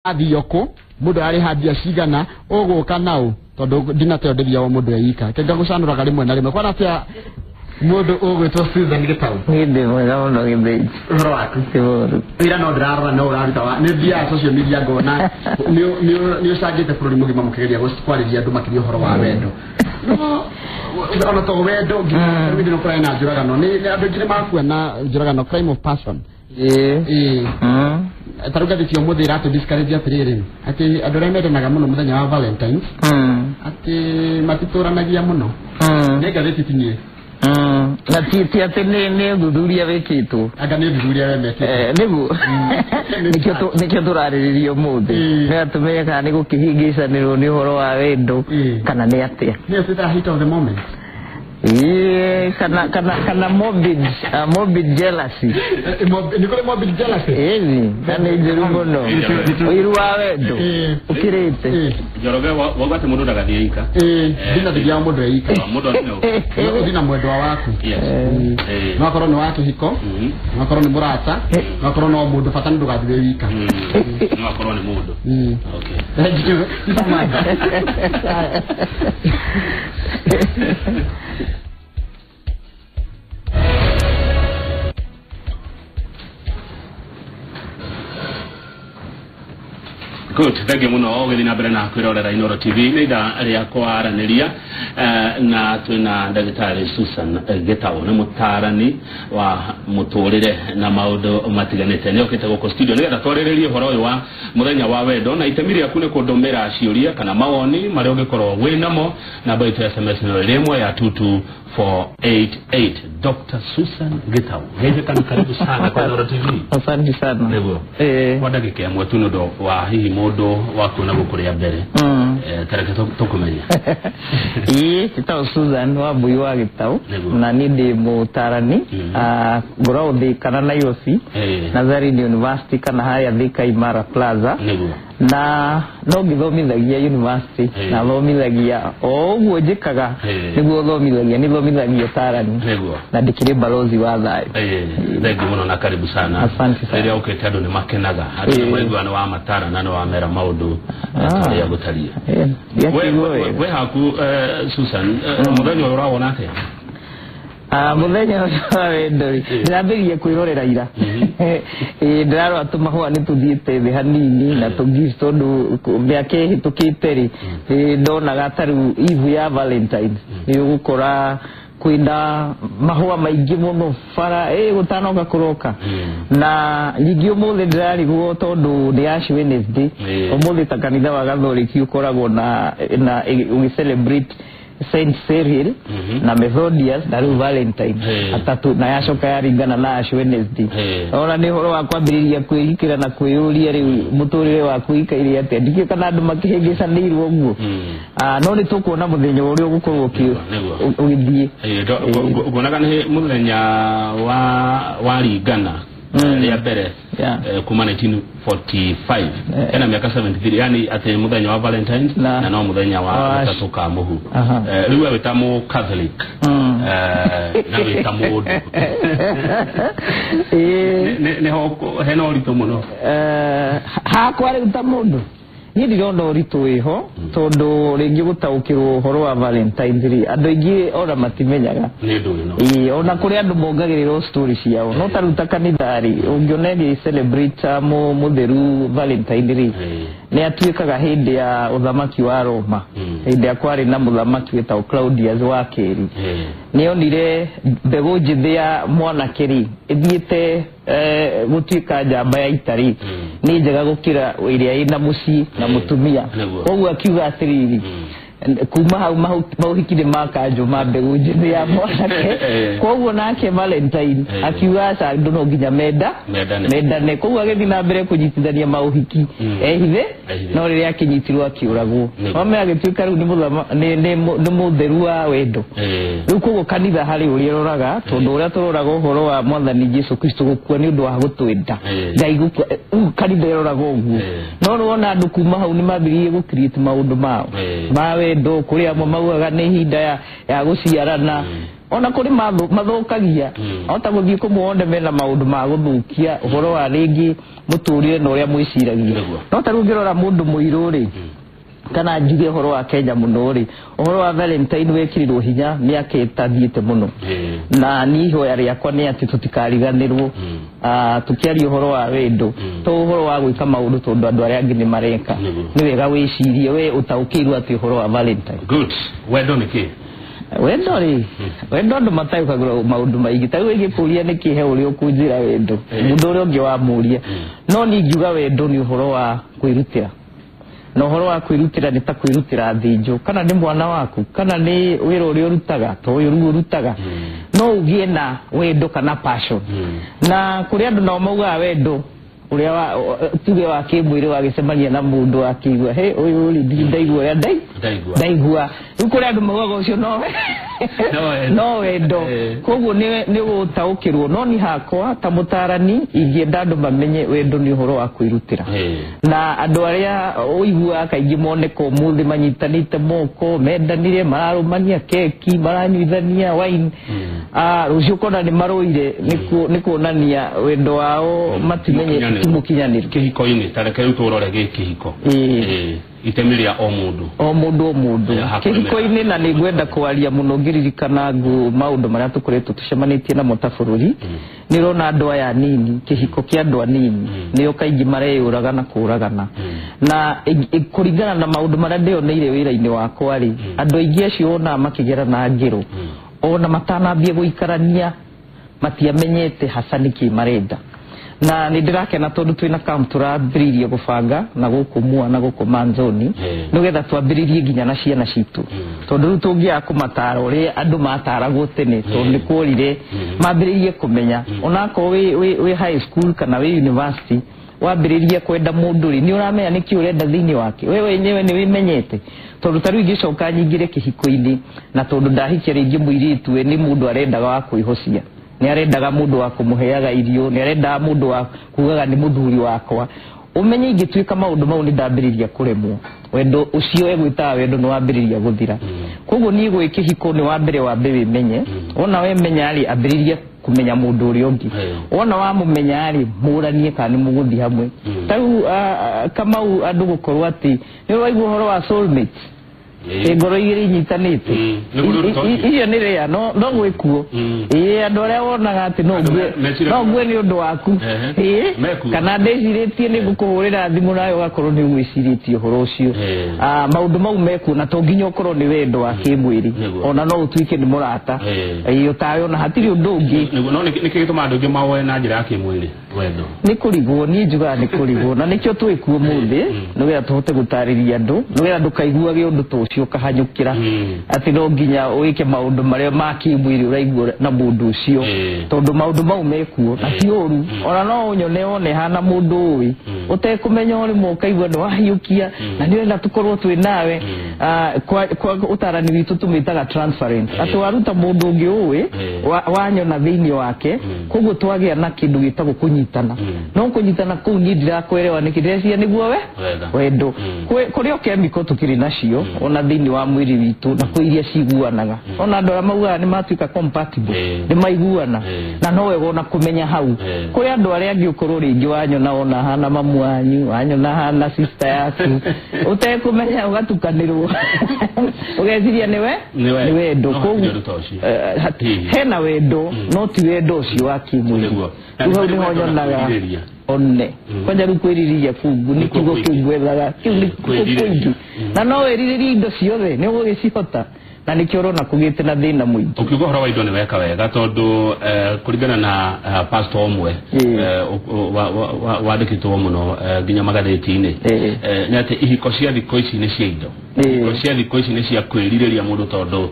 Athio kũ mũndũ ararĩha mbia cigana ũgũka naũ tondũ ndinateo ndĩthiaga mũndũ eika ke ngagũcanũraga rĩmwe na rĩmwe kwana atĩa mũndũ ũgwĩtwo Susan Gĩtaũ. Niĩ ndĩ mwega mũno Gĩthĩnji. Ũhoro waku? Ti mũru. Wĩra no ndĩrarora no ũraruta wa nĩ thiaga social media ngona nĩ ũcangĩte bũrũri mũgima mũkĩgeria kwarĩria andũ makĩria ũhoro wa wendo, no ona to wendo nginya rĩu nĩ kũrarĩ na njũragano, nĩ andũ aingĩ nĩ makua na njũragano, crime of passion. Ĩĩ. Ĩĩ. Ta rĩu ngathĩti ya ũmũthĩ ĩratũ discourage atĩrĩrĩ, atĩ andũ arĩa mendanaga mũno mũthenya wa Valentines atĩ matitũranagia mũno. Nĩ ngathĩti tinie. Na ti atĩ nĩ ũthuthuria wĩkĩtwo. Anga nĩ ũthuthuria we mekĩte. Nĩguo nĩkĩo tũrarĩrĩria ũmũthĩ, nĩgetha tũmenye kana nĩ gũkĩhĩngĩcanĩrwo nĩ ũhoro wa wendo kana nĩ atĩa. Nĩyo twĩtaga heat of the moment. Ĩĩ, kana morbid jealousy. Nĩ kũrĩ morbid jealousy. Ĩni na nĩ njũru mũno, ũiru wa wendo ũkĩrĩte. Njoroge wauga atĩ mũndũ ndagathiĩ ika. Ĩĩ, ndina ndĩthiaga mũndũ eika. Mũndũ athiĩ ũthiĩ na mwendwa waku. Yes. No akorwo nĩ wa kĩhiko, no akorwo nĩ mũrata, no akorwo no mũndũ, bata nĩ ndũgathiĩ wĩ wika. No akorwo nĩ mũndũ. Okay. Thank you. Samantha. Good, thank you muno ũgĩthiĩ na mbere na kwĩrorera Inooro TV. Nĩ ithaa rĩa kwaranĩria, na twĩna ndagĩtarĩ Susan Gĩtaũ, nĩ mũtaarani wa mũtũrĩre na maũndũ matiganĩte. Nĩ okĩte gũkũ studio nĩgetha twarĩrĩrie ũhoro ũyũ wa mũthenya wa wendo, na itemi rĩaku nĩ kũndũmĩra ciũria kana mawoni marĩa ũngĩkorwo wĩ namo. Namba itũ ya SMS nĩ ĩmwe ya 22488. Dr. Susan Gĩtaũ, geithĩka, karibu sana kwa Inooro TV. Asante sana. Nĩguo. Kwa ndagĩka ĩmwe tu, nĩ ũndũ wa hihi mũndũ wakuona gũkũ rĩa mbere, tareke tũkũmenye. Ĩĩ, njĩtagwo Susan Wambui wa Gĩtaũ. Na niĩ ndĩ mũtarani. Ngoragwo Thika na Nairobi, Nazarene University kana harĩa Thika Imara Plaza. Na no ngĩthomithagia university, na thomithagia o ũguo njĩkaga, nĩguo thomithagia, nĩ thomithagia ũtarani, na ndĩkĩrĩ balozi wa thayũ. Thank you mũno na karibu sana. Asante sana. Rĩrĩa ũkĩte andũ nĩ makenaga, andũ nĩ maiguaga nĩ wa matara na nĩ wamera maũndũ ta ũrĩa gũtariĩ. Ndiakĩigua wega. We haku, Susan, mũthenya ũyũ ũrawona atĩa? Mũthenya ũyũ wa wendo rĩ, ndĩrambĩrĩria kwĩrorera ira. Ĩĩ, ndĩrarora tũmahũa nĩ tũthiĩte thĩ hanini na tũ gift, tondũ mĩaka ĩhĩtũkĩte rĩ, nĩ ndonaga ta rĩu eve ya Valentine nĩ ũgũkora kwĩna mahũa maingĩ mũno bara ĩ gũtanoka kũroka. Na ningĩ ũmũthĩ ndĩrarigwo tondũ nĩ Ash Wednesday. Ũmũthĩ ta kanitha wa Gathoriki ũkoragwo na ũgĩ celebrate Saint Cyril na Methodius na rĩu Valentine, atatũ, na yacoka yaringana na Ash Wednesday. Ona nĩ ũhoro wa kwambĩrĩria kwĩhikĩra na kwĩyũria rĩu mũtũrĩre waku ũikaire atĩa, ndikĩũĩ kana andũ makĩhĩngĩcanĩirwo ũguo. No nĩ tũkuona mũthenya ũrĩa ũgũkorwo ũgĩthiĩ. Nguonaga nĩ mũthenya wa waringana rĩa mbere kuma 1945, ena mĩaka 73, yani atĩ mũthenya wa Valentines na no mũthenya wa gatatũ ka mũhu. Rĩu we wĩta mũ Catholic, na wĩta mũndũ, nĩho hena ũritũ mũno? Hakwa rĩu ta mũndũ niĩ ndirona ũritũ wĩho, tondũ rĩngĩ gũtaũkĩrwo ũhoro wa Valentines rĩ, andũ aingĩ ona matimenyaga. Nĩ ũndũ ĩno. Ĩĩ, ona kũrĩ andũ mongagĩrĩrwo story ciao, no ta rĩu ta kanitha rĩ, ũngĩona ĩgĩ celebrate mũtheru Valentine rĩ, nĩ atuĩkaga hĩndĩ ya ũthamaki wa Roma, hĩndĩ ya kwarĩ na mũthamaki wĩtagwo Claudius wa kerĩ, nĩ onire mbegũ njĩthĩ ya mwanake rĩ ĩthiĩte gũtuĩka njamba ya ita rĩ, nĩ njega gũkĩra ĩrĩa ĩna mũciĩ na mũtumia. Koguo akiuga atĩrĩrĩ, kuma hau mauhiki nĩ makanjũ ma mbegũ njĩthĩ ya mwanake. Koguo nake Valentine akiuga aca, andũ no nginya menda Mendane. mendane. Koguo agĩthiĩ na mbere kũnyitithania mauhiki ehithe. Ehithe. No rĩrĩa akĩnyitirwo akĩũragwo, ome agĩtuĩka rĩu nĩ nĩ mũtheru wa wendo. Rĩu koguo kanitha harĩ ũrĩa ĩroraga, tondũ ũrĩa tũroraga ũhoro wa mwathani Jesu Kristo gũkua nĩ ũndũ wa gũtwenda, Ngai gũkua, rĩu kanitha ĩroraga ũguo. No nĩwona andũ kuma hau nĩ mambĩrĩirie gũ create maũndũ mao ma wendo, kũrĩ amwe maugaga nĩ ihinda ya gũciarana. Ona kũrĩ mathũkagia. Ahota gũthiĩ kũmwone mena maũndũ ma gũthũkia ũhoro wa rĩngĩ mũtũrĩre na ũrĩa mwĩciragia. No ta rĩu ũngĩrora mũndũ mũirũ rĩ, kana njuge ũhoro wa Kenya mũno rĩ, ũhoro wa Valentine wekĩrirwo hinya mĩaka ĩtathiĩte mũno. Na niĩ ihoya rĩakwa nĩ atĩ tũtikariganĩrwo tũkĩaria ũhoro wa wendo, to ũhoro wa gwĩka maũndũ tondũ andũ arĩa angĩ nĩ mareka. Nĩ wega wĩcirie we ũtaũkĩirwo atĩ ũhoro wa Valentine. Good. Wendo nĩ kĩ? Wendo rĩ, wendo andũ mataũkagĩrwo maũndũ maingĩ. Ta rĩu ingĩkũria nĩkĩ he ũrĩa ũkũnjĩra wendo, mũndũ ũrĩa ũngĩ wamũria. No niĩ ingiuga wendo nĩ ũhoro wa kwĩrutĩra. Na ũhoro wa kwĩrutĩra nĩ ta kwĩrutĩra thĩnjũ, kana nĩ mwana waku, kana nĩ wĩra ũrĩa ũrutaga, to ũyũ rĩu ũrutaga. No ũgĩe na wendo kana passion. Na kũrĩ andũ nao maugaga wendo ũrĩa wa tuge wa kĩmwĩrĩ wagĩcemania na mũndũ akĩigua he ũyũ rĩ ndirĩ ndaigua ũrĩa ndaigua. Rĩu kũrĩ andũ maugaga ũcio no wendo. Koguo nĩ gũtaũkĩrwo. No niĩ hakwa ta mũtarani ingĩenda andũ mamenye wendo nĩ ũhoro wa kwĩrutĩra. Na andũ arĩa ũiguaga kaingĩ moneka ũmũthĩ manyitanĩte moko, mendanire, mararũmania keki, maranyuithania wine, rũciũ ũkona nĩ marũire, nĩ kuonania wendo wao matimenye ti mũkinyanĩru. Kĩhiko-inĩ, ta reke rĩu tũrore gĩ kĩhiko. Itemi rĩa o mũndũ. O mũndũ o mũndũ. Kĩhiko-inĩ, na nĩ ngwenda kwaria mũno ngĩririkana maũndũ marĩa tũkoretwo tũcemanĩtie namo ta bũrũri. Nĩ ũrona andũ aya anini, kĩhiko kĩa andũ anini nĩo kaingĩ mareyũraga na kũragana. Na kũringana na maũndũ marĩa ndĩoneire wĩra-inĩ wakwa rĩ, andũ aingĩ acio wonaga makĩgera na ngero, ona matanambia gũikarania matiamenyete hasa nĩkĩ marenda. Na nĩ ndĩrakena tondũ twĩna camp tũrambĩrĩirie gũbanga na gũkũ Mua na gũkũ Manzoni, nĩgetha twambĩrĩrie nginya na ciana citũ. Tondũ rĩu tũngĩaga kũmatara ũrĩa andũ mataragwo tene, tondũ nĩ kuorire, mambĩrĩrie kũmenya. Onakorwo wĩ high school kana wĩ university, wambĩrĩrie kwenda mũndũ rĩ, nĩ ũramenya nĩkĩ ũrenda thĩinĩ wake. We wenyewe nĩ wĩmenyete. Tondũ ta rĩu ingĩcoka nyingĩre kĩhiko-inĩ, na tondũ ndahikia rĩngĩ mũirĩtu we nĩ mũndũ arendaga wa kwĩhocia, nĩ arendaga mũndũ wa kũmũheaga irio, nĩ arendaga mũndũ wa kugaga nĩ mũthuri wakwa. Ũmenye ingĩtuĩka maũndũ mau nĩ ndambĩrĩria kũremwo, wendo ũcio egwĩtaga wendo nĩ wambĩrĩria gũthira. Koguo niĩ gwĩ kĩhiko nĩ wa mbere wambe wĩmenye. Wona wemenya rĩ, ambĩrĩria kũmenya mũndũ ũrĩa ũngĩ. Wona wamũmenya rĩ, mũranie kana nĩ mũgũthiĩ hamwe. Ta rĩu Kamau andũ gũkorwo atĩ nĩ ũraigua ũhoro wa soulmate, ngoro igĩrĩ inyitanĩte, icio nĩ rĩa no gwĩkuo. Andũ arĩa wonaga atĩ no ngue nĩ ũndũ waku, kana ndĩcirĩtie nĩ ngũkũhũrĩra thimũ nawe ũgakorwo nĩ ũgwĩcirĩtie ũhoro ũcio. Maũndũ mau mekuo, na to nginya ũkorwo nĩ wendo wa kĩmwĩrĩ, ona no ũtuĩke nĩ mũrata ũtawe, ona hatirĩ ũndũ ũngĩ. No nĩkĩ gĩtũmaga andũ aingĩ mawoe na njĩra ya kĩmwĩrĩ wendo? Nĩ kũrigwo, niĩ njugaga nĩ kũrigwo, na nĩkĩo twĩkuo mũthĩ, nĩgetha tũhote gũtarĩria andũ, nĩgetha ndũkaiguage ũndũ ta ũcio ũkahanyũkĩra atĩ no nginya wĩke maũndũ marĩa ma kĩmwĩrĩ ũraigua na mũndũ ũcio, tondũ maũndũ mau mekuo na ti ũru. Ona no ũnyone wone hana mũndũ ũĩ ũtekũmenya ũrĩmwe ũkaigua nĩ wahiũkia na nĩ ũrenda tũkorwo twĩ nawe. Kwa ũtarani witũ tũmĩtaga transference, atĩ waruta mũndũ ũngĩ ũĩ wanyona thĩinĩ wake, koguo twagĩa na kĩndũ gĩtagwo kũnyitana. No kũnyitana kũu niĩ ndirakwerewa nĩkĩ, ndĩreciria nĩguo we wendo. Kũrĩ o chemical tũkĩrĩ nacio ona thĩinĩ wa mwĩrĩ witũ, na kwĩ iria ciguanaga. Ona andũ arĩa maugaga nĩ matuĩka compatible, nĩ maiguana, na no wega ona kũmenya hau. Kũrĩ andũ arĩa angĩ ũkorwo rĩngĩ wanyona ona hana mamu wanyu, wanyona hana sister yaku, ũtekũmenya ũgatukanĩrwo, ũgeciria nĩwe nĩ wendo. Koguo hena wendo, no ti wendo ũcio wa kĩmwĩrĩ. Rĩu hau nĩho nyonaga one kwanja rĩu kwĩrirĩria kũu nĩ kiugo kĩu ngwethaga, kĩu nĩ kũingĩ, na no wĩrirĩrie indo ciothe nĩ ũgũgĩcihota, na nĩkĩo ũrona kũgĩte na thĩna mũingĩ. Ũkiuga ũhoro wa indo nĩ weka wega, tondũ kũringana na pastor ũmwe wandĩkĩtwo mũno nginya magathĩti-inĩ, nĩ atĩ ihiko cia thikũ ici nĩ cia indo. Ihiko cia thikũ ici nĩ cia kwĩrirĩria mũndũ tondũ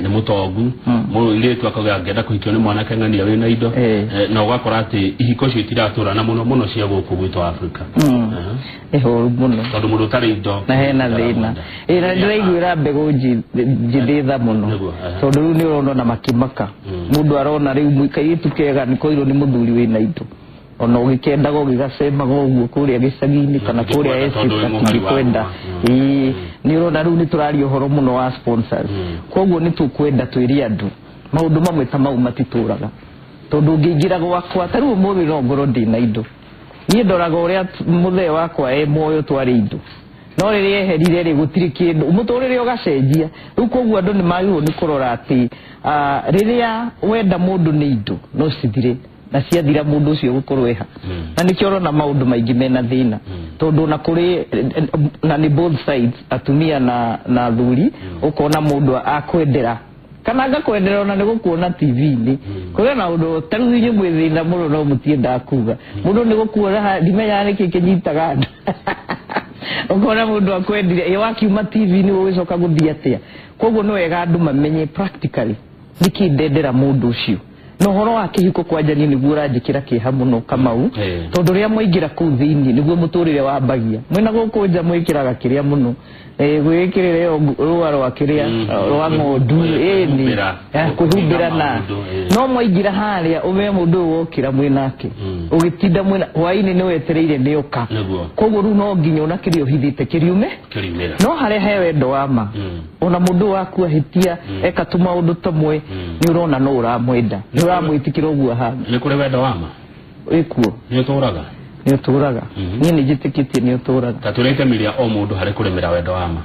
nĩ mũtongu, mũirĩtu akauga angĩenda kũhikio nĩ mwanake ng'ania wĩna indo, na ũgakora atĩ ihiko icio itiratũra na mũno mũno cia gũkũ gwitũ Afrika. Nĩ horu mũno, tondũ mũndũ ũtarĩ indo na hena thĩna. Na ndĩraiguĩra mbegũ njĩthĩ tha mũno, tondũ rĩu nĩ ũrona ona makĩmaka. Mũndũ arona rĩu kairĩtu kega nĩ koirwo nĩ mũthuri wĩna indo, ona ũgĩkendaga ũgĩgacemaga ũguo kũrĩa gĩcagi-inĩ kana kũrĩa estate atingĩkwenda. Nĩ ũrona rĩu nĩ tũraria ũhoro mũno wa sponsors, koguo nĩ tũkwenda twĩre andũ Maũndũ mamwe ta mau matitũraga. Tondũ ũngĩingĩra gwakwa ta rĩu ũmũthĩ no ngorwo ndĩna indo. Niĩ ndoraga ũrĩa mũthee wakwa e muoyo twarĩ indo. No rĩrĩa eherire rĩ gũtirĩ kĩndũ, mũtũrĩre ũgacenjia. Rĩu koguo andũ nĩ magĩrĩirwo nĩ kũrora atĩ rĩrĩa wenda mũndũ nĩ indo no cithire, na ciathira mũndũ ũcio gũkorwo eha. Na nĩkĩo ũrona maũndũ maingĩ mena thĩna. Tondũ na kũrĩ na nĩ both sides, atumia na athuri, ũkona mũndũ akwendera kana ngakwendera ona nĩ gũkuona TV-inĩ. Kũrĩ na ũndũ ta rĩu inyuĩ mwĩ thĩna mũno no mũtiendaga kuga. Mũndũ nĩ gũkuona, ndimenyaga nĩkĩ kĩnyitaga andũ. Ũkona mũndũ akwendire, ĩ wakiuma TV-inĩ ũgĩcoka gũthiĩ atĩa? Koguo nĩ wega andũ mamenye practically nĩkĩ ndendera mũndũ ũcio. Na ũhoro wa kĩhiko kwanja niĩ nĩguo ũranjĩkĩra kĩeha mũno Kamau, tondũ rĩrĩa mwaingĩra kũu thĩinĩ nĩguo mũtũrĩre wambagia. Mwĩna gũkũ nja mwĩkĩraga kĩrĩa mũno, gwĩkĩrĩra rũa rwa kĩrĩa rwa ng'ondu, ĩni kwĩhumbĩra na no mwaingĩra harĩa ũmenye mũndũ ũyũ wokĩra mwĩnake, ũgĩtinda mwĩna hwainĩ nĩ wetereire nĩoka. Koguo rĩu no nginya ona kĩrĩa ũhithĩte kĩriume, no harĩa he wendo wa ma, ona mũndũ waku ahĩtia eka tũmaũndũ tũmwe, nĩ ũrona no ũramwenda, nĩ ũramwĩtĩkĩra ũguo ahana. Nĩ kũrĩ wendo wa ma? Wĩkuo. Nĩ ũtũraga? Nĩ ũtũraga. Niĩ nĩ njĩtĩkĩtie nĩ ũtũraga. Ta tũrĩ itemi rĩa o mũndũ harĩ kũrĩmĩra wendo wa ma.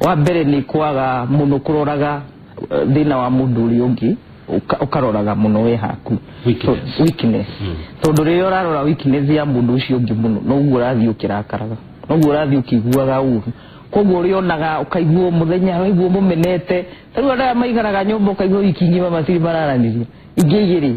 Wa mbere nĩ kwaga mũno kũroraga thĩna wa mũndũ ũrĩa ũngĩ, ũkaroraga mũno we haku. Weakness. Tondũ rĩrĩa ũrarora weakness ya mũndũ ũcio ũngĩ mũno, noguo ũrathiĩ ũkĩrakaraga, noguo ũrathiĩ ũkĩiguaga ũru. Koguo ũrĩonaga ũkaigua mũthenya waigua mũmenete. Ta rĩu andũ aya maikaraga nyũmba ũkaigua wiki ng'ima matirĩ mararanĩria. Ingĩ igĩrĩ,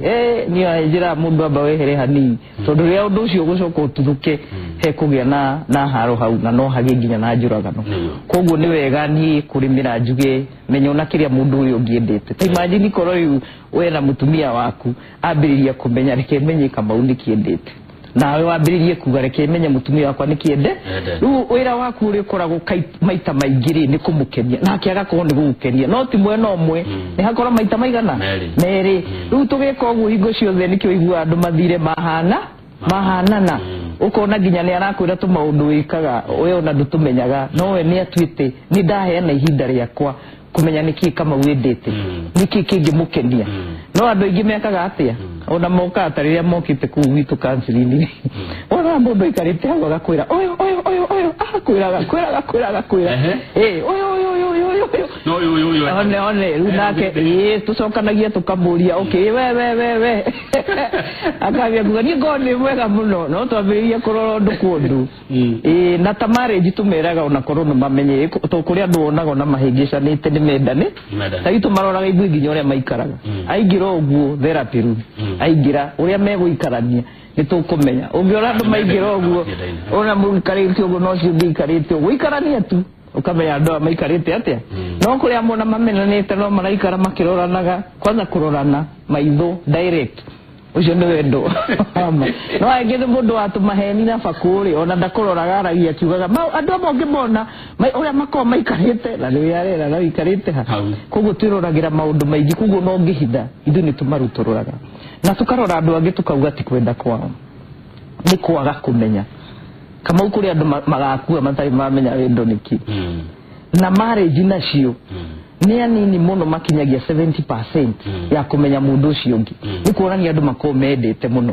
niĩ njĩraga mũndũ amba wehere hanini, tondũ rĩrĩa ũndũ ũcio ũgũcoka ũtuthũke, hekũgĩa na haro hau, na no hagĩe nginya na njũragano. Koguo nĩ wega niĩ kũrĩmĩra njuge menya ona kĩrĩa mũndũ ũyũ ũngĩ endete. Ta imagine korwo rĩu we na mũtumia waku ambĩrĩria kũmenya reke menye Kamau nĩkĩ endete, nawe wambĩrĩrie kuga reke menye mũtumia wakwa nĩkĩ ende. Rĩu wĩra waku ũrĩa ũkoragwo maita maingĩ rĩ nĩ kũmũkenia, nake agakorwo nĩ gũgũkenia, no ti mwena ũmwe, nĩ hakorwo maita maigana merĩ. Rĩu tũgĩka ũguo hingo ciothe nĩkĩo ũiguaga andũ mathire mahanana. Ũkona nginya nĩ arakwĩra tũmaũndũ wĩkaga we ona ndũtũmenyaga, no we nĩ atuĩte nĩ ndaheana ihinda rĩakwa kũmenya nĩkĩ Kamau endete, nĩkĩ kĩngĩmũkenia. No andũ aingĩ mekaga atĩa? Ona mokaga ta rĩrĩa mokĩte kũu gwitũ counseling-inĩ, wonaga mũndũ aikarĩte hau agakwĩra ũyũ ũyũ ũyũ ũyũ, agakwĩraga kwĩraga kwĩraga kwĩra, ũyũ ũyũ ũyũ ũyũ ũyũ ũyũ, no ũyũ ũyũ ũyũ, one one. Rĩu nake tũcokanagia tũkamũria okay we we we we, akambia kuga niĩ ngorwo nĩ mwega mũno, no twambĩrĩrie kũrora ũndũ kwa ũndũ. Na ta marriage tũmeraga ona korwo no mamenye, tondũ kũrĩ andũ wonaga ona mahĩngĩcanĩte nĩ mendane, ta itũ maroraga ithuĩ nginya ũrĩa maikaraga. Aingĩra ũguo therapy room, aingĩra ũrĩa megũikarania nĩ tũkũmenya. Ũngĩona andũ maingĩra ũguo ona mũikarĩte ũguo no cio ũngĩikarĩte ũguo, ikarania tu ũkamenya andũ aya maikarĩte atĩa. No kũrĩa mona mamenanĩte no maraikara makĩroranaga, kwanza kũrorana maitho direct, ũcio nĩ wendo. No angĩ nĩ mũndũ wa tũmaheni na bakũrĩ, ona ndakũroraga aragia akiugaga andũ amwe ũngĩmona ũrĩa makoragwo maikarĩte na nĩ arera na wĩikarĩte ha. Koguo twĩroragĩra maũndũ maingĩ, koguo no ũngĩhitha ithuĩ nĩ tũmarutũrũraga na tũkarora andũ angĩ tũkauga ti kwenda kwao, nĩ kwaga kũmenya. Kamau kũrĩ andũ magakua matarĩ mamenya wendo nĩkĩ. Na marriage nacio nĩ anini mũno makinyagia 70% ya kũmenya mũndũ ũcio ũngĩ. Nĩ kuonania andũ makoragwo mendete mũno.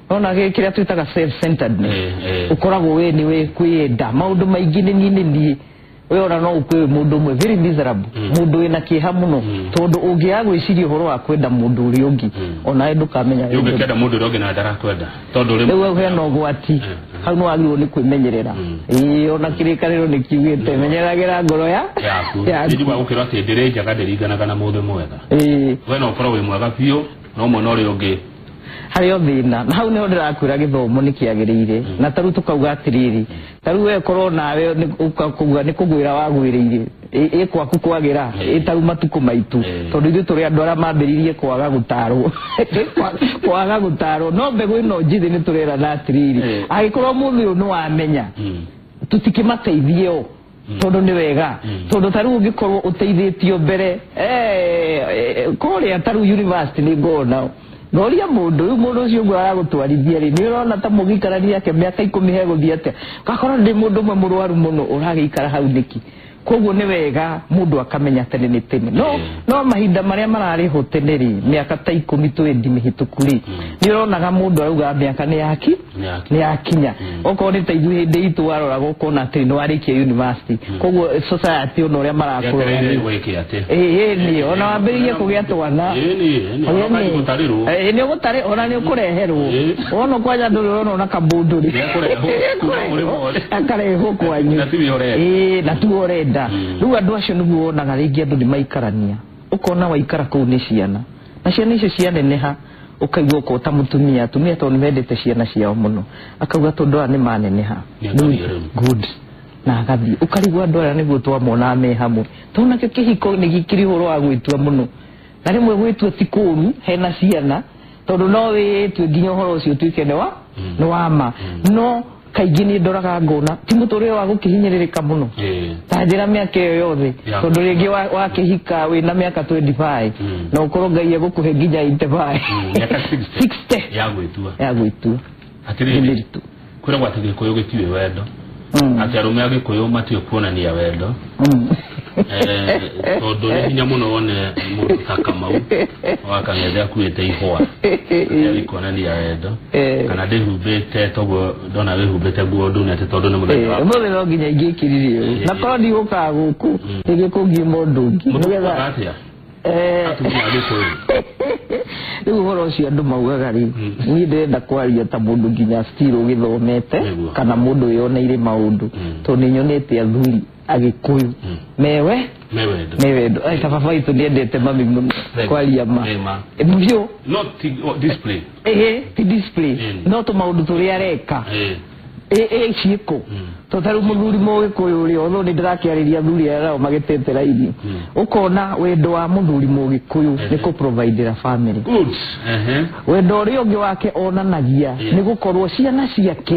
Ona kĩrĩa twĩtaga self-centeredness, ũkoragwo we nĩ we kwĩyenda, maũndũ maingĩ nĩ niĩ nĩ niĩ. We ona no ũkue mũndũ ũmwe very miserable, mũndũ wĩna kĩeha mũno, tondũ ũngĩaga gwĩciria ũhoro wa kwenda mũndũ ũrĩa ũngĩ, onawe ndũkamenya wendo. Ũngĩkenda mũndũ ũrĩa ũngĩ na ndarakwenda, tondũ rĩu hau hena ũgwati, hau nĩ wagĩrĩirwo nĩ kwĩmenyerera. Ona kĩrĩkanĩro nĩ kiugĩte menyeragĩra ngoro yaku. Nĩ gũkĩrwo atĩ ndĩrĩ njaga ndĩringanaga na mũndũ mwega. We no ũkorwo wĩ mwega biũ, no mwena ũrĩa ũngĩ harĩ o thĩna. Na hau nĩho ndĩrakwĩra gĩthomo nĩ kĩagĩrĩire. Na ta rĩu tũkauga atĩrĩrĩ, ta rĩu we korwo nawe ũkauga nĩ kũgwĩra wagwĩrĩire, ĩ kwaku kwagĩra, ĩ ta rĩu matukũ maitũ, tondũ ithuĩ tũrĩ andũ arĩa mambĩrĩirie kwaga gũtarwo, kwaga gũtarwo. No mbegũ ĩno njĩthĩ nĩ tũrerana atĩrĩrĩ, angĩkorwo mũthĩ ũyũ nĩ wamenya, tũtikĩmateithie o, tondũ nĩ wega. Tondũ ta rĩu ũngĩkorwo ũteithĩtio mbere kũrĩa ta rĩu university nĩ ngona ngoria mũndũ rĩu mũndũ ũcio ũguo aragũtwarithia rĩ, nĩ ũrona ta mũgĩikarania ake mĩaka 10 hegũthiĩ atĩa? Gakorwo ndĩ mũndũ ũmwe mũrwaru mũno ũragĩikara hau nĩkĩ? Koguo nĩ wega mũndũ akamenya tene nĩ tene. No mahinda marĩa mararĩho tene rĩ, mĩaka ta 10 twendi mĩhĩtũku rĩ, nĩ ũronaga mũndũ arauga mĩaka nĩ yaki nĩ yakinya. Okorwo nĩ ta ithuĩ hĩndĩ itũ waroraga ũkona atĩ nĩ warĩkia university. Koguo society ona ũrĩa marakũrora nĩ ona wambĩrĩrie kũgĩa twana. Nĩ ũgũtarĩ ona nĩ ũkũreherwo. Wona kwanja ndũrĩ ũrona ona kabũndũ rĩ. Akarehwo kwanyu. Na tiwe ũrenda. Rĩu andũ acio nĩguo wonaga rĩngĩ andũ nĩ maikarania. Ũkona waikara kũu nĩ ciana. Na ciana icio cianeneha ũkaigua ũkorwo ta mũtumia, atumia tondũ nĩ mendete ciana ciao mũno. Akauga tondũ aya nĩ maneneha. Good. Na agathiĩ. Ũkarigwo andũ aya nĩguo twamonaga me hamwe. Tondũ nakĩo kĩhiko nĩ gĩkĩrĩ ũhoro wa gwĩtua mũno. Na rĩmwe gwĩtua ti kũũru hena ciana tondũ no wĩtue nginya ũhoro ũcio ũtuĩke nĩ wa ma. No kaingĩ nĩ ndoraga ngona ti mũtũrĩre wa gũkĩhinyĩrĩrĩka mũno. Ta njĩra mĩaka ĩyo yothe tondũ rĩngĩ wakĩhika wĩna mĩaka 25 na ũkorwo Ngai egũkũhe nginya 85. Mĩaka 60 ya gwĩtua. Ya gwĩtua. Atĩrĩrĩ, kwĩragwo atĩ Gĩkũyũ gĩtiũĩ wendo. Atĩ arũme a Gĩkũyũ matiũĩ kuonania wendo. Tondũ nĩ hinya mũno wone mũndũ ta Kamau wa Kang'ethe akuĩte ihũa atĩ kuonania wendo. Kana ndĩhumbĩte toguo ndona wĩhumbĩte nguo ndune atĩ tondũ nĩ mũthenya wa ũmũthĩ no nginya ingĩkĩrire ũũ. Na korwo ndigũkaga gũkũ rĩngĩ kũngiuma ũndũ ũngĩ. Nĩgetha atĩa? Atumia a Gĩkũyũ. Rĩu ũhoro ũcio andũ maugaga rĩ, niĩ ndĩrenda kwaria ta mũndũ nginya still ũgĩthomete kana mũndũ wĩyoneire maũndũ tondũ nĩ nyonete athuri Agĩkũyũ mewe mewendo. Ta baba witũ nĩendete mami mũno kwaria ma biũ. No ti display. Ti display. No tũmaũndũ tũrĩa areka ciĩko. Tondũ ta rĩu mũthuri mũgĩkũyũ rĩ, although nĩ ndĩrakĩarĩria athuri arĩa nao magĩtete raini, ũkona wendo wa mũthuri mũgĩkũyũ nĩ kũprovidera family. Good. Wendo ũrĩa ũngĩ wake onanagia nĩ gũkorwo ciana ciake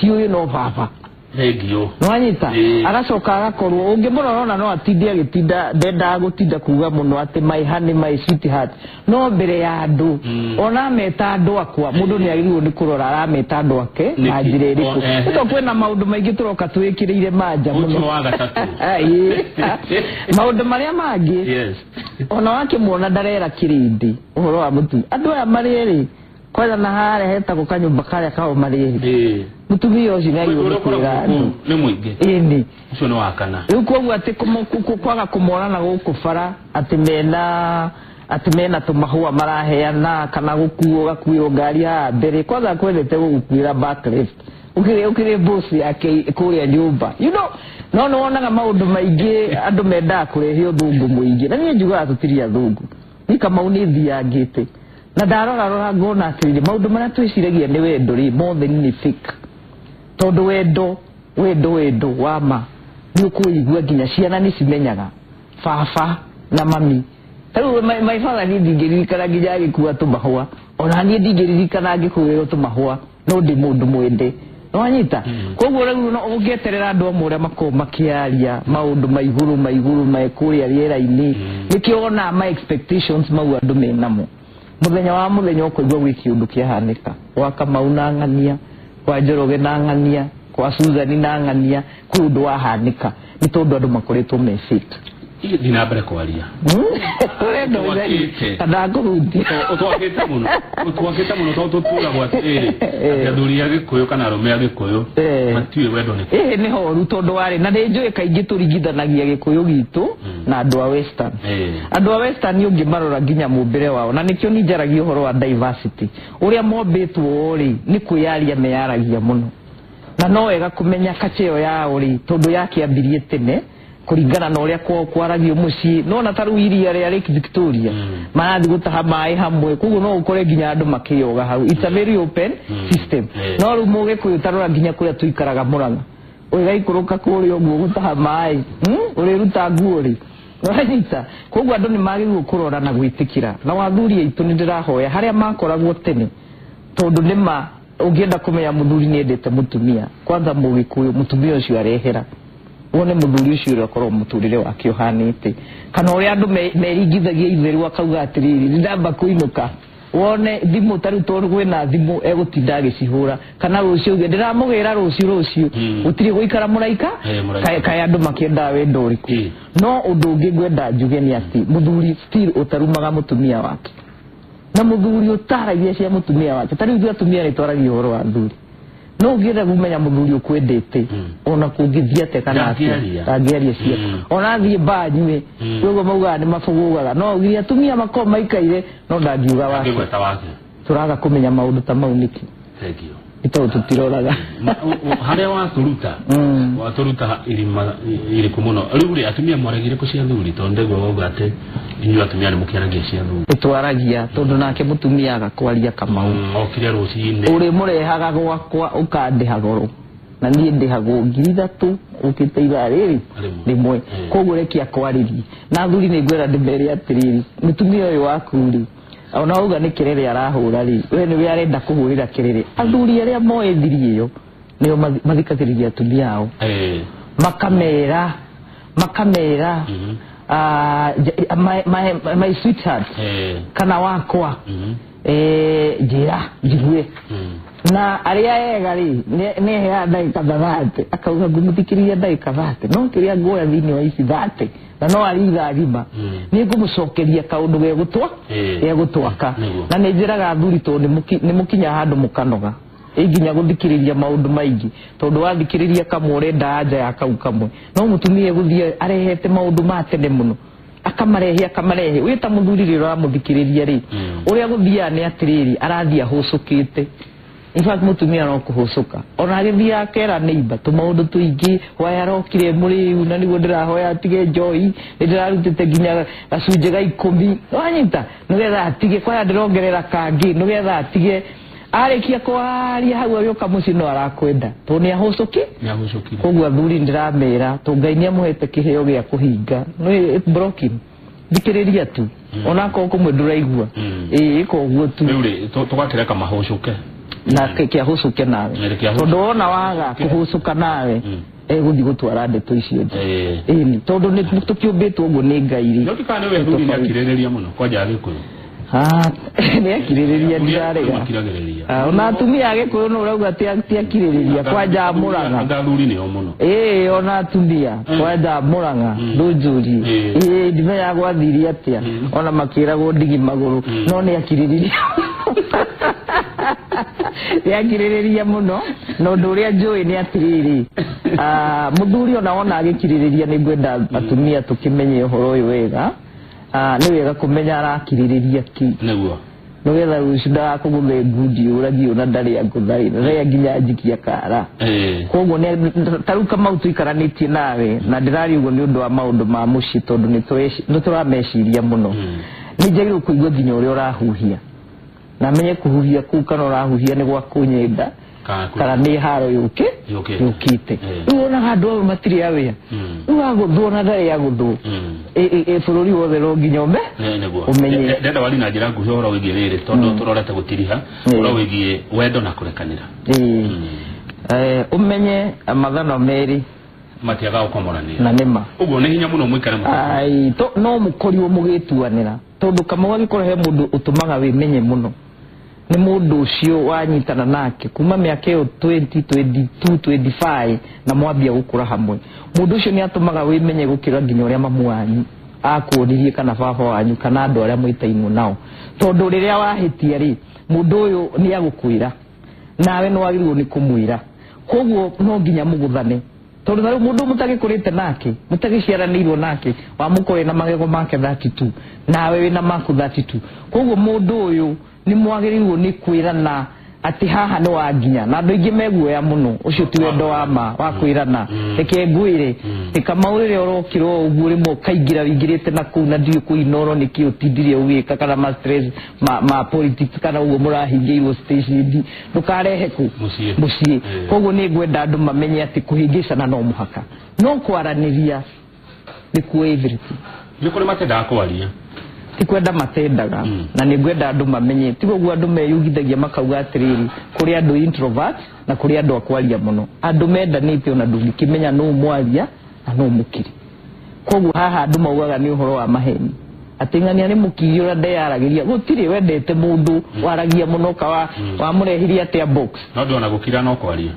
ciũĩ no baba. Nĩwanyita? Agacoka agakorwo ũngĩmũrora ona no atinde agĩtinda ndendaga gũtinda kuga mũno atĩ my honey, my sweetheart, no mbere ya andũ ona ameta andũ akwa mũndũ nĩ agĩrĩirwo nĩ kũrora arameta andũ ake na njĩra ĩrĩkũ. Tondũ kwĩna maũndũ maingĩ tũroka twĩkĩrĩire manja mũno. Maũndũ marĩa mangĩ ona wakĩmuona ndarera kĩrĩndĩ ũhoro wa mũtumia. Andũ aya marĩ erĩ kwanja na harĩa hetagwo kanyũmba karĩa kao marĩ erĩ. Mũtumia ũcio nĩ agĩrĩirwo nĩ kwĩra andũ. Nĩ mũingĩ. Ĩni. Ũcio nĩ wa kana. Rĩu koguo atĩ kwaga kũmona na gũkũ bara atĩ mena tũmahũa maraheana kana gũkuo gakuĩrwo ngari haha mbere. Kwanza kwendete gũgũkuĩra back left. Ũkĩrĩ boss yake kũrĩa nyũmba. You know, no nĩ wonaga maũndũ maingĩ andũ mendaga kũrehe ũthũngũ mũingĩ. Na niĩ njugaga tũtirĩ athũngũ. Niĩ Kamau nĩ thiangĩte. Na ndarora rora ngona atĩrĩrĩ maũndũ marĩa twĩciragia nĩ wendo rĩ mothe nĩ fake. Tondũ wendo wa ma nĩ ũkũigua nginya ciana nĩ cimenyaga baba na mami. Rĩu my father niĩ ndingĩririkana nginya agĩkua tũmahũa. Ona niĩ ndingĩririkana ngĩkuĩrwo tũmahũa no ndĩ mũndũ mwende. Nĩwanyita? Koguo rĩu no ũngĩeterera andũ amwe ũrĩa makoragwo makĩaria maũndũ ma igũrũ ma kũrĩa rĩera-inĩ nĩkĩo wonaga ma expectations mau andũ menamo. Mũthenya wa mũthenya ũkũigua gwĩ kĩũndũ kĩahanĩka gwa Kamau na ng'ania, kwa Njoroge na ng'ania, kwa Susan na ng'ania, kwĩ ũndũ wahanĩka nĩ tondũ andũ makoretwo me fake. Thiĩ na mbere kwaria. Ũrenda ũtheri kana ngũhutie. Ũtwakĩte mũno. Ũtwakĩte mũno tondũ tũtũragwo atĩrĩrĩ atĩ athuri a Gĩkũyũ kana arũme a Gĩkũyũ matiũĩ wendo nĩ kĩ. Nĩ horu tondũ warĩ na nĩ njũĩ kaingĩ tũringithanagia Gĩkũyũ gitũ na andũ a Western. Andũ a Western ũngĩmarora nginya mũmbĩre wao na nĩkĩo niĩ njaragia ũhoro wa diversity. Ũrĩa mombĩtwo rĩ nĩ kwĩyaria meyaragia mũno. Na no wega kũmenya kacha ĩyo yao rĩ tondũ yakĩambirie tene kũringana na ũrĩa kwaragio mũciĩ. Nona ta rĩu iria rĩa Lake Victoria marathiĩ gũtaha maĩ hamwe koguo no ũkore nginya andũ makĩyoga hau. It's a very open system. No rĩu mũgĩkũyũ tarora nginya kũrĩa tũikaraga Mũrang'a ũgaikũrũka kũrĩa ũguo gũtaha maĩ ũrĩruta nguo rĩ Wanyita. Koguo andũ nĩ magĩrĩirwo kũrora na gwĩtĩkĩra. Na wathuri aitũ nĩ ndĩrahoya harĩa makoragwo tene tondũ nĩ ma ũngĩenda kũmenya mũthuri nĩ endete mũtumia kwanza mũgĩkũyũ mũtumia ũcio arehera wone mũthuri ũcio ũrĩa akorwo mũtũrĩre wake ũhanĩte kana ũrĩa andũ meringithagia itheru akauga atĩrĩrĩ nĩ ndamba kũinũka Wone thimũ ta rĩu tondũ kwĩna thimũ egũtinda agĩcihũra kana rũciũ uge ndĩramũgĩra rũciũ gũtirĩ gũikara mũraika kaĩ andũ makĩendaga wendo ũrĩkũ. No ũndũ ũngĩ ngwenda njuge nĩ atĩ mũthuri still ũtarumaga mũtumia wake na mũthuri ũtaragia cia mũtumia wake. Ta rĩu ithuĩ atumia nĩ twaragia ũhoro wa athuri, no ũngĩenda kũmenya mũthuri ũkwendete ona kũngĩthiĩ atĩa kana atĩa ndangĩaria ciaku, ona athiĩ mbaa anyue ũguo maugaga nĩ mabũgũgaga, no augire atumia makorwo maikaire no ndangiuga wake. Tũraga kũmenya maũndũ ta mau nĩkĩ? Nĩ tondũ tũtiroraga harĩa watũruta irima irĩkũ mũno. Rĩu rĩ atumia mwaragire kũ cia athuri? Tondũ ndaigua wauga atĩ inyuĩ atumia nĩ mũkĩaragia cia athuri. Nĩtwaragia tondũ nake mũtumia agakwaria Kamau. Okire rũcinĩ ũrĩmũrehaga gwakwa ũkandĩha goro na niĩ ndĩhagwo 3,000 ũkĩte ithaa rĩrĩ rĩmwe, koguo reke akwarĩrie. Na athuri nĩ ngwenda ndĩmere atĩrĩrĩ, mũtumia ũyũ waku rĩ ona auga nĩ kerere arahũra rĩ, we nĩwe arenda kũhũrĩra kerere. Athuri arĩa moĩ thiri ĩyo nĩo mathikagĩrĩria atumia ao, makamera my sweetheart kana wakwa njĩra njigue. Na arĩa ega rĩ nĩheaga ndagĩka 30 akauga ngũmũthikĩrĩria ndagĩka 30 no kĩrĩa nguoya thĩinĩ wa ici 30 na no arĩ ithaa ng'ima nĩ ngũmũcokeria kaũndũ gegũtwaka. Na nĩ njĩraga athuri tondũ nĩ mũkinya handũ mũkanoga nginya gũthikĩrĩria maũndũ maingĩ, tondũ wathikĩrĩria kamwe ũrenda anja ya kau kamwe, no mũtumia egũthiĩ arehete maũndũ ma tene mũno akamarehe. Wĩ ta mũthuri rĩrĩa ũramũthikĩrĩria rĩ, ũrĩa gũthiaga nĩ atĩrĩrĩ, arathiĩ ahũcũkĩte. In fact mũtumia no kũhũcũka ona agĩthiĩ akera neighbor tũmaũndũ tũingĩ, waya arokire mũrĩu na nĩguo ndĩrahoya atige njohi, nĩ ndĩrarutĩte nginya gacunjĩ ga 10 wanyita nĩgetha atige, kwaya ndĩrongerera kangĩ nĩgetha atige. Arĩkia kwaria hau agĩũka mũciĩ no arakwenda tondũ nĩ ahũcũkire. Koguo athuri ndĩramera tondũ Ngai nĩ amũhete kĩheo gĩa kũhinga nĩ blocking, thikĩrĩria tu onakorwo kũmwe ndũraigua ĩĩ koguo tu. Rĩu rĩ tũgakĩreka mahũcũke na kĩahũcũke nawe, tondũ wona waga kũhũcũka nawe egũthiĩ gũtwara ndeto icio nja. Ĩni tondũ nĩ tũkĩũmbĩtwo ũguo nĩ Ngai rĩ. No ndikana nĩwe athuri nĩ akirĩrĩria mũno kwanja Agĩkũyũ. Nĩ akirĩrĩria ndirarega. Ona atumia Agĩkũyũ no ũrauga ti akirĩrĩria kwanja Mũrang'a. Athuri nĩo mũno. Ĩĩ ona atumia kwanja Mũrang'a ndũnjũrie. Ĩĩ ndimenyaga gwathire atĩa ona makĩragwo ndigi magũrũ no nĩ akirĩrĩria. Nĩ akirĩrĩria mũno. Na ũndũ ũrĩa njũĩ nĩ atĩrĩrĩ, mũthuri ona wona agĩkirĩrĩria, nĩ ngwenda atumia tũkĩmenye ũhoro ũyũ wega. Nĩ wega kũmenya arakirĩrĩria kĩ nĩguo nĩgetha rũciũ ndagakũgũthe ngundi ũragio na ndarĩ angũtharĩ na ndarĩ nginya njikia kara. Koguo ta rĩu Kamau tũikaranĩtie nawe na ndĩraria ũguo nĩ ũndũ wa maũndũ ma mũciĩ tondũ nĩ tũrameciria mũno. Nĩ njagĩrĩirwo kũigua nginya ũrĩa ũrahuhia na menye kũhuhia kũu kana ũrahuhia nĩ gwa kũnyenda kana nĩ haro yũkĩte. Rĩu wonaga andũ amwe matirĩ aware, rĩu agũthwo na ndarĩ agũthwo, bũrũri wothe no nginya ũmenye. Ndenda wari na njĩra nguhĩ ũhoro wĩgiĩ rĩrĩ tondũ tũrorete gũtiriha ũhoro wĩgiĩ wendo na kũrekanĩra. Ũmenye mathano merĩ matiagaga gũkomorania na nĩma. Ũguo nĩ hinya mũno mũikare mũtĩ. No mũkorirwo mũgĩtuanĩra tondũ Kamau angĩkorwo he mũndũ ũtũmaga wĩmenye mũno nĩ mũndũ ũcio wanyitana nake kuma mĩaka ĩyo 20, 22, 25 na mwambia gũkũra hamwe. Mũndũ ũcio nĩ atũmaga wĩmenye gũkĩra nginya ũrĩa mamu wanyu akuonirie kana baba wanyu kana andũ arĩa mwĩtainwo nao, tondũ rĩrĩa wahĩtia rĩ mũndũ ũyũ nĩ agũkwĩra nawe nĩ wagĩrĩirwo nĩ kũmwĩra. Koguo no nginya mũgũthane tondũ ta rĩu mũndũ mũtagĩkũrĩte nake mũtagĩciaranĩirwo nake wamũkorwo na magego make 32 nawe wĩna maku 32. Koguo mũndũ ũyũ nĩ mwagĩrĩirwo nĩ kwĩrana atĩ haha nĩ wanginya, na andũ aingĩ meguoya mũno ũcio ti wendo wa ma wa kwĩrana. Reke ngwĩre Kamau rĩrĩa ũrokĩra ũguo rĩmwe ũkaingĩra wĩingĩrĩte na kũu na ndiũĩ kũu Inoro nĩkĩ ũtindire ũgĩka kana ma stress ma politics kana ũguo mũrahingĩirwo station ndũkarehe kũ mũciĩ. Koguo nĩ ngwenda andũ mamenye atĩ kũhĩngĩcana no mũhaka, no kwaranĩria nĩkuo everything. Nĩ kũrĩ matendaga kwaria ti kwenda matendaga, na nĩ ngwenda andũ mamenye ti ũguo andũ meyugithagia makauga atĩrĩrĩ kũrĩ andũ introvert na kũrĩ andũ a kwaria mũno. Andũ mendanĩte ona ndũngĩkĩmenya nũ mwaria na nũ mũkiri. Koguo haha andũ maugaga nĩ ũhoro wa maheni. Atĩ ng'ania nĩ mũkiri ũrĩa ndeyaragĩria gũtirĩ wendete mũndũ waragia mũno ka wamũrehirie atĩa box. No ndona gũkira no kwaria.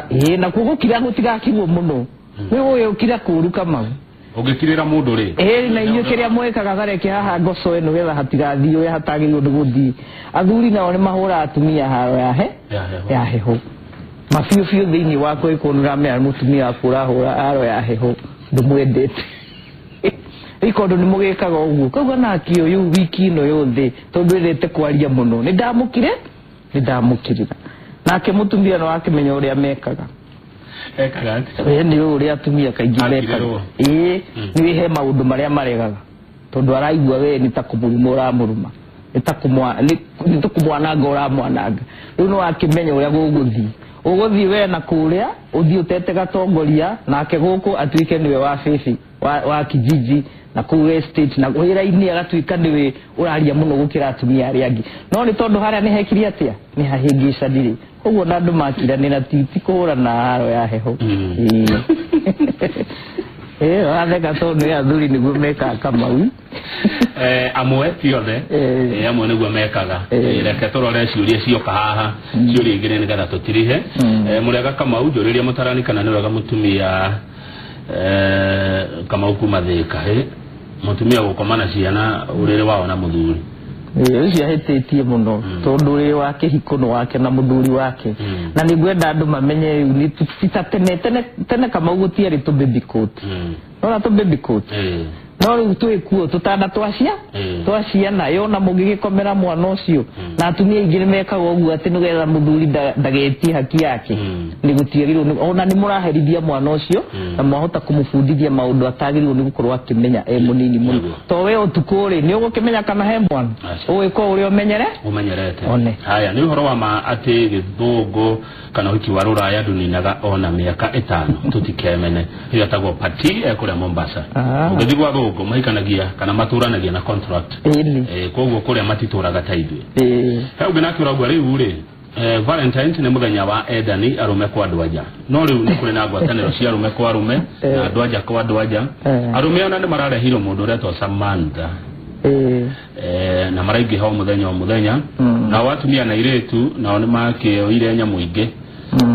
Ĩĩ nakuo gũkira gũtigakirwo mũno. Nĩ ũĩ ũkira kũũru Kamau. Ũngĩkirĩra mũndũ rĩ? Ĩĩ na inyuĩ kĩrĩa mwĩkaga kareke haha ngoco ĩno getha hatigathiĩ ũrĩa hatagĩrĩirwo nĩ gũthiĩ. Athuri nao nĩ mahũraga atumia haro ya heho. Mabiũ biũ thĩinĩ waku ĩkorwo nĩ ũramenya mũtumia waku ũrahũra haro ya heho ndũmwendete. Ikondo nĩ mũgĩkaga ũguo kauga nake ũyũ wiki ĩno yothe tondũ endete kwaria mũno nĩ ndamũkire nĩ ndamũkirĩra. Nake mũtumia no akĩmenya ũrĩa mekaga. Ekaga atĩa? We nĩ ũrĩa atumia kaingĩ mekaga. Ĩĩ nĩ he maũndũ marĩa maregaga tondũ araigua we nĩ ta kũmũruma ũramũruma nĩ ta kũmwananga ũramwananga. Rĩu no akĩmenya ũrĩa gũgũthiĩ. Ũgũthiĩ we na kũrĩa ũthiĩ ũtete gatongoria nake gũkũ atuĩke nĩwe wa bĩbĩ wa kijiji na kũu estate na wĩra-inĩ agatuĩka nĩwe ũraria mũno gũkĩra atumia arĩa angĩ. No nĩ tondũ harĩa nĩ hekire atĩa nĩ hahĩngĩcanire. Ũguo na andũ makiranĩra ti kũhũrana haro ya heho. Watheka tondũ nĩ athuri nĩguo mekaga Kamau. Amwe ti othe. Amwe nĩguo mekaga. Reke tũrore ciũria cioka haha ciũria igĩrĩ nĩgetha tũtirihe. Mũrega Kamau njũrĩria mũtarani kana nĩ wega mũtumia Kamau kuma Thĩka mũtumia gũkoma na ciana ũrĩrĩ wao na mũthuri. Ũcio ahĩtĩtie mũno tondũ ũrĩrĩ wa kĩhiko nĩ wake na mũthuri wake. Na nĩ ngwenda andũ mamenye rĩu nĩ ti ta tene tene tene Kamau gũtiarĩ tũ baby coat. Nona tũ baby coat. No rĩu twĩkuo tũtanda twa ciana yona mũngĩgĩkomera mwana ũcio na atumia aingĩ nĩ mekaga ũguo atĩ nĩgetha mũthuri ndagetie haki yake. Nĩ gũtiagĩrĩirwo ona nĩ mũraherithia mwana ũcio na mwahota kũmũbundithia maũndũ atagĩrĩirwo nĩ gũkorwo akĩmenya e mũnini mũno. To we ũtukũ rĩ nĩ ũgũkĩmenya kana he mwana ũgĩka ũrĩa ũmenyerete. Haya nĩ ũhoro wa ma atĩ gĩthũngũ kana ũhiki wa rũraya ndũninaga ona mĩaka 5 tũtikemene. Ĩyo ĩtagwo party kũrĩa Mombasa. Ũngĩthiĩ gwa thũngũ mahikanagia kana matũranagia na contract. Koguo kũrĩa matitũraga ta ithuĩ. He ũngĩ nake ũrauga rĩu rĩ Valentine's nĩ mũthenya wa endani arũme kwa andũ anja. No rĩu nĩ kũrĩ na ngwatanĩro cia arũme kwa arũme na andũ anja kwa andũ anja. Arũme ona nĩ mararehirwo mũndũ ũretwo Samantha. Na maraingĩha o mũthenya o mũthenya. Nao atumia na airĩtu nao nĩ makĩoire nyamũ ingĩ.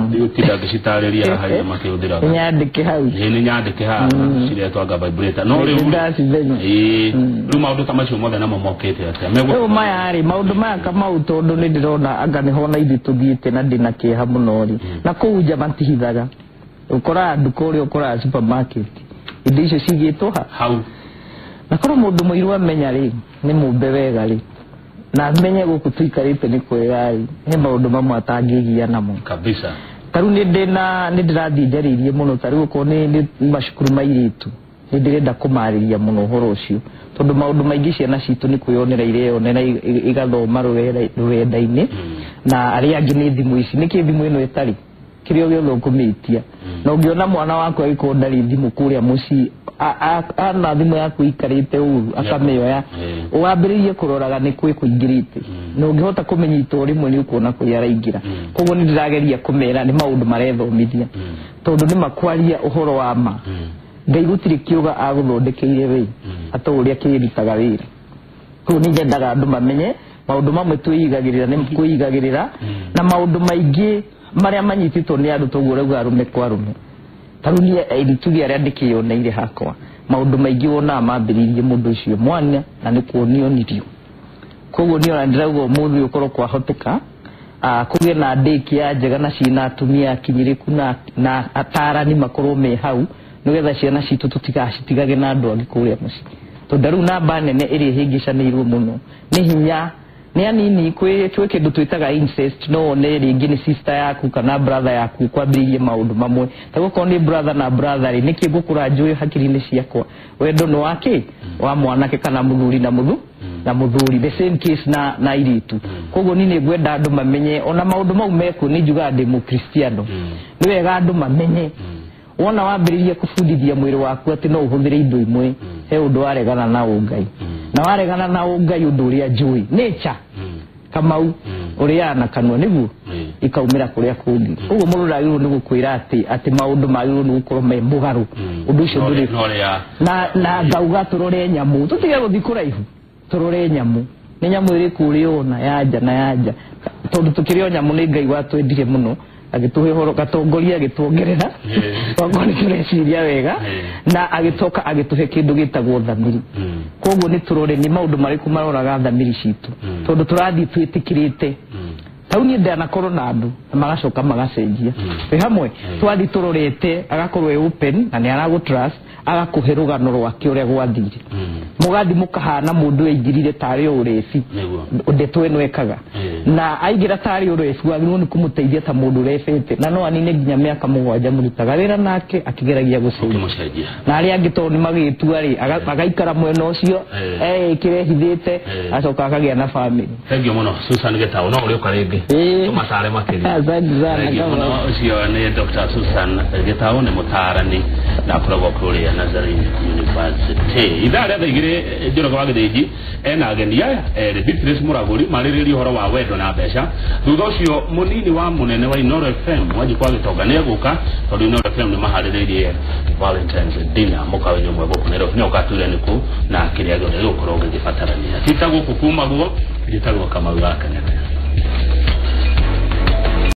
Ndigũtinda ngĩcitarĩria haha iria makĩhũthĩraga. Nyandĩke hau. Ĩĩ nĩ nyandĩke haha ciretwo anga vibrator. No rĩu rĩu maũndũ ta macio mothe namo mokĩte atĩa? Rĩu maya rĩ maũndũ maya Kamau tondũ nĩ ndĩrona anga nĩho na ithuĩ tũthiĩte na ndĩna kĩeha mũno rĩ. Na kũu nja matihithaga. Ũkoraga nduka ũrĩa ũkoraga supermarket. Indo icio cigĩtwo ha? Hau. Na korwo mũndũ mũirũ amenya rĩ nĩ mũmbe wega rĩ na amenye gũkũ tũikarĩte nĩ kwega rĩ he maũndũ mamwe atangĩgia namo. Kabisa. Ta rĩu nĩ ndĩrathiĩ njarĩirie mũno ta rĩu okorwo nĩ macukuru ma airĩtu nĩ ndĩrenda kũmarĩria mũno ũhoro ũcio tondũ maũndũ maingĩ ciana citũ nĩ kwĩyonera ireyonera igathoma rũrenda-inĩ na arĩa angĩ nĩ thimũ ici. Nĩkĩ thimũ ĩno ĩtarĩ kĩrĩa gĩothe ũkũmĩtia na ũngĩona mwana waku agĩkorwo ndarĩ thimũ kũrĩa mũciĩ ana thimũ yaku ikarĩte ũru akamĩoya wambĩrĩrie kũroraga nĩ kwĩ kũingĩrĩte na ũngĩhota kũmĩnyita o rĩmwe nĩ ũkuona kũrĩa araingĩra. Koguo nĩ ndĩrageria kũmera nĩ maũndũ marethomithia tondũ nĩ makwaria ũhoro wa ma. Ngai gũtirĩ kĩũga agũthondekeire wĩ ata ũrĩa kĩrutaga wĩra. Koguo nĩ nyendaga andũ mamenye maũndũ mamwe twĩigagĩrĩra nĩ kwĩigagĩrĩra na maũndũ maingĩ marĩa manyitĩtwo nĩ andũ toguo ũrauga arũme kwa arũme. Ta rĩu niĩ tuge arĩa ndĩkĩyoneire hakwa maũndũ maingĩ wonaga mambĩrĩirie mũndũ ũcio mwana na nĩ kuonionirio. Koguo niĩ ona ndĩrauga ũmũthĩ ũkorwo kwahoteka kũgĩe na daycare njega na ciĩna atumia akinyĩrĩku na atarani makorwo me hau nĩgetha ciana citũ tũtigacitigage na andũ angĩ kũrĩa mũciĩ. Tondũ rĩu namba nene ĩrĩa ĩhĩngĩcanĩirwo mũno nĩ hinya nĩ anini kwĩ kĩndũ twĩtaga incest no wone rĩngĩ nĩ sister yaku kana brother yaku kwambĩrĩirie maũndũ mamwe. Ta gũkorwo nĩ brother na brother rĩ nĩkĩ ngũkũra njũĩ hakiri-inĩ ciakwa wendo nĩ wakĩ wa mwanake kana mũthuri na na mũthuri the same case na airĩtu. Koguo niĩ nĩ ngwenda andũ mamenye ona maũndũ mau mekuo nĩ njugaga ndĩ mũkristiano nĩ wega andũ mamenye wona wambĩrĩria kũbundithia mwĩrĩ waku atĩ no ũhũthĩre indo imwe he ũndũ waregana na ũngai na waregana na ũngai ũndũ ũrĩa njũĩ nature Kamau ũrĩaga na kanua nĩguo ikaumĩra kũrĩa kũngĩ. Ũguo mũndũ ndagĩrĩirwo nĩ gũkwĩra atĩ maũndũ magĩrĩirwo nĩ gũkorwo me mũgarũ Ũndũ ũcio ndũrĩ No rĩa na ngauga tũrore nyamũ, tũtige gũthiĩ kũraihu, tũrore nyamũ. Nĩ nyamũ ĩrĩkũ ũrĩ ona yanja na yanja? Tondũ tũkĩrĩ o nyamũ, nĩ Ngai watwendire mũno agĩtũhe ũhoro gatongoria, agĩtuongerera tokorwo nĩ tũreciria wega, na agĩcoka agĩtũhe kĩndũ gĩtagwo thamiri. Koguo nĩ tũrore nĩ maũndũ marĩkũ maroraga thamiri citũ, tondũ tũrathiĩ twĩtĩkĩrĩte. Tau niĩ ndanakorwo na andũ na magacoka magacenjia. Twĩ hamwe, twathiĩ tũrorete, agakorwo e open na nĩ aragũ trust, agakũhe rũgano rwake ũrĩa gwathire. Mũgathi mũkahana mũndũ aingĩrire tarĩ o ũreci. Ndeto ĩno ekaga na aingĩra tarĩ ũreci, wagĩrĩirwo nĩ kũmũteithia ta mũndũ ũrebete, na no anine nginya mĩaka 7 mũrutaga wĩra nake akĩgeragia gũcenjia. Ũkĩmũcenjia. Na arĩa angĩ tondũ nĩ magĩtua rĩ, agaikara mwena ũcio eĩkĩre hithĩte, acoka akagĩa na family. Thengiũ mũno, Susan Gĩtaũ, no ũrĩũka rĩngĩ tũmatare makĩria. Asante sana. Thengiũ mũno. Ũcio nĩ Dr. Susan Gĩtaũ, nĩ mũtaarani na akoragwo kũrĩa Nazarene University. Ithaa rĩa thaa 2, Njoroge wa Gĩthĩnji ena ageni aya erĩ, Beatrice Mũragũri, marĩrĩrie ũhoro wa wendo na mbeca. Thutha ũcio mũnini wa mũnene wa Inoro FM, Wanjikũ wa Gĩtonga, nĩ egũka, tondũ Inoro FM nĩ maharĩrĩirie Valentine's dinner mũkawa-inĩ ũmwe gũkũ Nairobi. Nĩ ũgatwĩre nĩ kũ na kĩrĩa gĩothe gĩgũkorwo gĩgĩbatarania. Tita gũkũ kumagwo, njĩtagwo Kamau wa Kang'ethe.